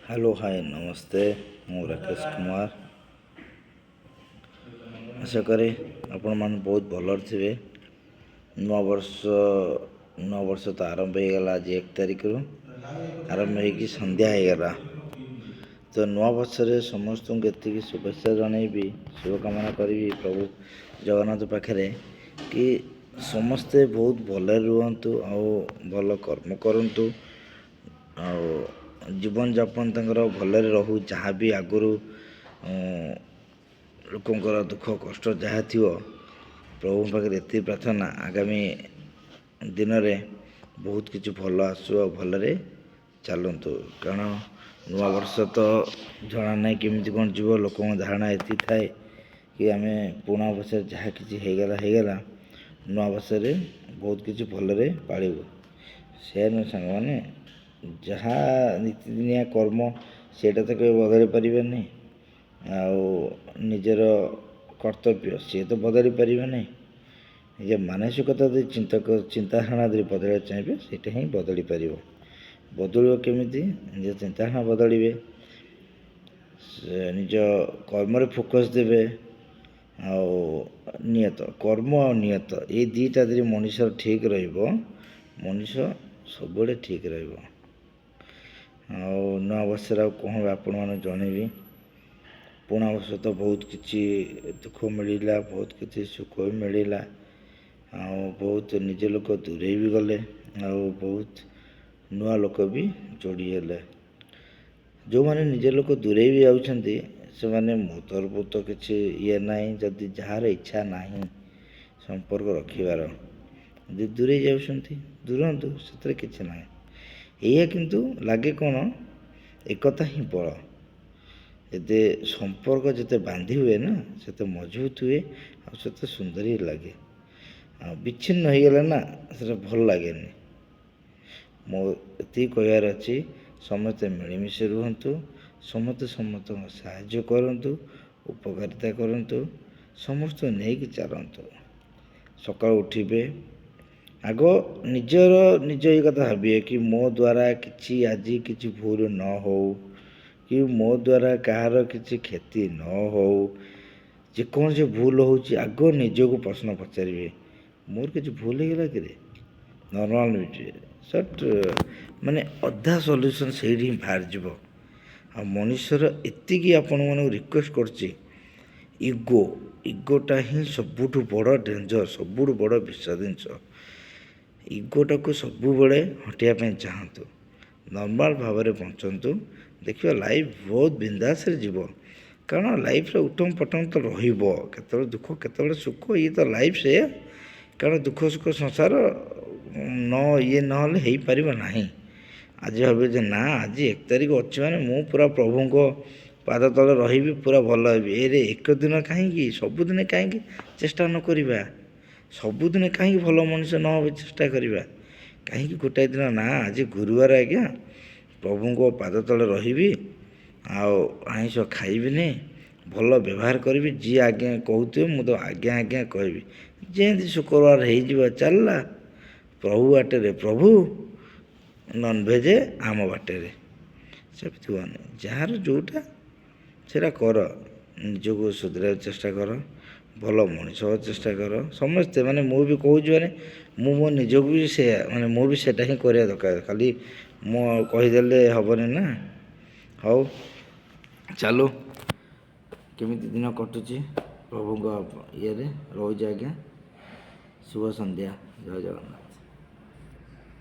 Hello, ହାଏ, ନମସ୍ତେ। ମୁଁ ରାକେଶ କୁମାର। ଆଶା କରେ ଆପଣମାନେ ବହୁତ ଭଲରେ ଥିବେ। ନୂଆବର୍ଷ, ନୂଆବର୍ଷ ତ ଆରମ୍ଭ ହେଇଗଲା। ଆଜି 1 ତାରିଖରୁ ଆରମ୍ଭ ହେଇକି ସନ୍ଧ୍ୟା ହେଇଗଲା। ତ ନୂଆବର୍ଷରେ ସମସ୍ତଙ୍କୁ ଏତିକି ଶୁଭେଚ୍ଛା ଜଣେଇବି, ଶୁଭକାମନା କରିବି ପ୍ରଭୁ ଜଗନ୍ନାଥ ପାଖରେ କି ସମସ୍ତେ ବହୁତ ଭଲରେ ରୁହନ୍ତୁ ଆଉ ଭଲ କର୍ମ କରନ୍ତୁ ଆଉ ଜୀବନଯାପନ ତାଙ୍କର ଭଲରେ ରହୁ। ଯାହା ବି ଆଗରୁ ଲୋକଙ୍କର ଦୁଃଖ କଷ୍ଟ ଯାହା ଥିବ, ପ୍ରଭୁଙ୍କ ପାଖରେ ଏତିକି ପ୍ରାର୍ଥନା, ଆଗାମୀ ଦିନରେ ବହୁତ କିଛି ଭଲ ଆସୁ ଆଉ ଭଲରେ ଚାଲନ୍ତୁ। କାରଣ ନୂଆବର୍ଷ ତ ଜଣା ନାହିଁ କେମିତି କ'ଣ ଯିବ। ଲୋକଙ୍କ ଧାରଣା ଏତିକି ଥାଏ କି ଆମେ ପୁରୁଣା ବର୍ଷରେ ଯାହା କିଛି ହେଇଗଲା ହେଇଗଲା, ନୂଆ ବର୍ଷରେ ବହୁତ କିଛି ଭଲରେ ପାଳିବୁ। ସେୟା ନୁହେଁ ସାଙ୍ଗମାନେ, ଯାହା ନିତିଦିନିଆ କର୍ମ ସେଇଟା ତ କେବେ ବଦଳାଇ ପାରିବେନି, ଆଉ ନିଜର କର୍ତ୍ତବ୍ୟ ସିଏ ତ ବଦଳାଇ ପାରିବେ ନାହିଁ। ନିଜ ମାନସିକତା ଯଦି ଚିନ୍ତାଧାରଣା ଯଦି ବଦଳାଇବାକୁ ଚାହିଁବେ, ସେଇଟା ହିଁ ବଦଳି ପାରିବ। ବଦଳିବ କେମିତି? ନିଜ ଚିନ୍ତାଧାରଣା ବଦଳିବେ, ସେ ନିଜ କର୍ମରେ ଫୋକସ୍ ଦେବେ। ଆଉ ନିୟତ କର୍ମ ଆଉ ନିୟତ, ଏଇ ଦୁଇଟା ଯଦି ମଣିଷର ଠିକ୍ ରହିବ, ମଣିଷ ସବୁବେଳେ ଠିକ୍ ରହିବ। ଆଉ ନୂଆ ବର୍ଷରେ ଆଉ କ'ଣ ଆପଣମାନଙ୍କୁ ଜଣେଇବି? ପୁରୁଣା ବର୍ଷ ତ ବହୁତ କିଛି ଦୁଃଖ ମିଳିଲା, ବହୁତ କିଛି ସୁଖ ବି ମିଳିଲା, ଆଉ ବହୁତ ନିଜ ଲୋକ ଦୂରେଇ ବି ଗଲେ, ଆଉ ବହୁତ ନୂଆ ଲୋକ ବି ଯୋଡ଼ି ହେଲେ। ଯେଉଁମାନେ ନିଜ ଲୋକ ଦୂରେଇ ବି ଯାଉଛନ୍ତି, ସେମାନେ ମୋ ତରଫରୁ ତ କିଛି ଇଏ ନାହିଁ। ଯଦି ଯାହାର ଇଚ୍ଛା ନାହିଁ ସମ୍ପର୍କ ରଖିବାର, ଯଦି ଦୂରେଇ ଯାଉଛନ୍ତି, ଦୂରନ୍ତୁ, ସେଥିରେ କିଛି ନାହିଁ। ଏଇଆ କିନ୍ତୁ ଲାଗେ କ'ଣ, ଏକତା ହିଁ ବଳ। ଯେତେ ସମ୍ପର୍କ ଯେତେ ବାନ୍ଧି ହୁଏ ନା, ସେତେ ମଜବୁତ ହୁଏ ଆଉ ସେତେ ସୁନ୍ଦର ହିଁ ଲାଗେ। ଆଉ ବିଚ୍ଛିନ୍ନ ହେଇଗଲେ ନା, ସେଟା ଭଲ ଲାଗେନି। ମୋ ଏତିକି କହିବାର ଅଛି, ସମସ୍ତେ ମିଳିମିଶି ରୁହନ୍ତୁ, ସମସ୍ତେ ସମସ୍ତଙ୍କୁ ସାହାଯ୍ୟ କରନ୍ତୁ, ଉପକାରିତା କରନ୍ତୁ, ସମସ୍ତଙ୍କୁ ନେଇକି ଚାଲନ୍ତୁ। ସକାଳୁ ଉଠିବେ, ଆଗ ନିଜର ନିଜ ଏଇ କଥା ଭାବିବେ କି ମୋ ଦ୍ୱାରା କିଛି ଆଜି କିଛି ଭୁଲ ନ ହଉ କି ମୋ ଦ୍ୱାରା କାହାର କିଛି କ୍ଷତି ନ ହଉ। ଯେକୌଣସି ଭୁଲ ହେଉଛି, ଆଗ ନିଜକୁ ପ୍ରଶ୍ନ ପଚାରିବେ, ମୋର କିଛି ଭୁଲ ହେଇଗଲା କିରେ? ନର୍ମାଲ୍ ସଟ୍ ମାନେ ଅଧା ସଲ୍ୟୁସନ୍ ସେଇଠି ହିଁ ବାହାରିଯିବ। ଆଉ ମଣିଷର ଏତିକି ଆପଣମାନଙ୍କୁ ରିକ୍ୱେଷ୍ଟ କରୁଛି, ଇଗୋ, ଇଗୋଟା ହିଁ ସବୁଠୁ ବଡ଼ ଡେଞ୍ଜର, ସବୁଠୁ ବଡ଼ ବିଷ ଜିନିଷ। ଇଗୋଟାକୁ ସବୁବେଳେ ହଟେଇବା ପାଇଁ ଚାହାନ୍ତୁ, ନର୍ମାଲ୍ ଭାବରେ ବଞ୍ଚନ୍ତୁ, ଦେଖିବ ଲାଇଫ୍ ବହୁତ ବିନ୍ଦାସରେ ଯିବ। କାରଣ ଲାଇଫ୍ରେ ଉଠଙ୍ଗ ପଟଙ୍ଗ ତ ରହିବ, କେତେବେଳେ ଦୁଃଖ, କେତେବେଳେ ସୁଖ, ଇଏ ତ ଲାଇଫ୍ ସେଇଆ। କାରଣ ଦୁଃଖ ସୁଖ ସଂସାର ନ ଇଏ ନହେଲେ ହେଇପାରିବ ନାହିଁ। ଆଜି ଭାବିବେ ଯେ ନା, ଆଜି 1 ତାରିଖ ଅଛି ମାନେ ମୁଁ ପୁରା ପ୍ରଭୁଙ୍କ ପାଦ ତଳେ ରହିବି, ପୁରା ଭଲ ହେବି। ଏରେ, ଏକ ଦିନ କାହିଁକି, ସବୁଦିନ କାହିଁକି ଚେଷ୍ଟା ନ କରିବା? ସବୁଦିନ କାହିଁକି ଭଲ ମଣିଷ ନ ହେବାକୁ ଚେଷ୍ଟା କରିବା? କାହିଁକି ଗୋଟାଏ ଦିନ? ନା, ଆଜି ଗୁରୁବାର ଆଜ୍ଞା, ପ୍ରଭୁଙ୍କ ପାଦ ତଳେ ରହିବି ଆଉ ଆଇଁଷ ଖାଇବିନି, ଭଲ ବ୍ୟବହାର କରିବି, ଯିଏ ଆଜ୍ଞା କହୁଥିବେ ମୁଁ ତ ଆଜ୍ଞା ଆଜ୍ଞା କହିବି। ଯେମିତି ଶୁକ୍ରବାର ହେଇଯିବ, ଚାଲିଲା ପ୍ରଭୁ ବାଟରେ ପ୍ରଭୁ, ନନଭେଜ୍ ଆମ ବାଟରେ। ସେମିତି ହୁଅନି। ଯାହାର ଯେଉଁଟା ସେଇଟା କର, ନିଜକୁ ସୁଧାରିବାକୁ ଚେଷ୍ଟା କର, ଭଲ ମଣିଷ ହେବାକୁ ଚେଷ୍ଟା କର ସମସ୍ତେ। ମାନେ ମୁଁ ବି କହୁଛି, ମାନେ ମୁଁ ମୋ ନିଜକୁ ବି ସେଇଆ, ମାନେ ମୁଁ ବି ସେଇଟା ହିଁ କରିବା ଦରକାର। ଖାଲି ମୁଁ କହିଦେଲେ ହେବନି ନା। ହଉ ଚାଲୁ, କେମିତି ଦିନ କଟୁଛି ପ୍ରଭୁଙ୍କ ଇଏରେ ରହୁଛି ଆଜ୍ଞା। ଶୁଭ ସନ୍ଧ୍ୟା, ଜୟ ଜଗନ୍ନାଥ।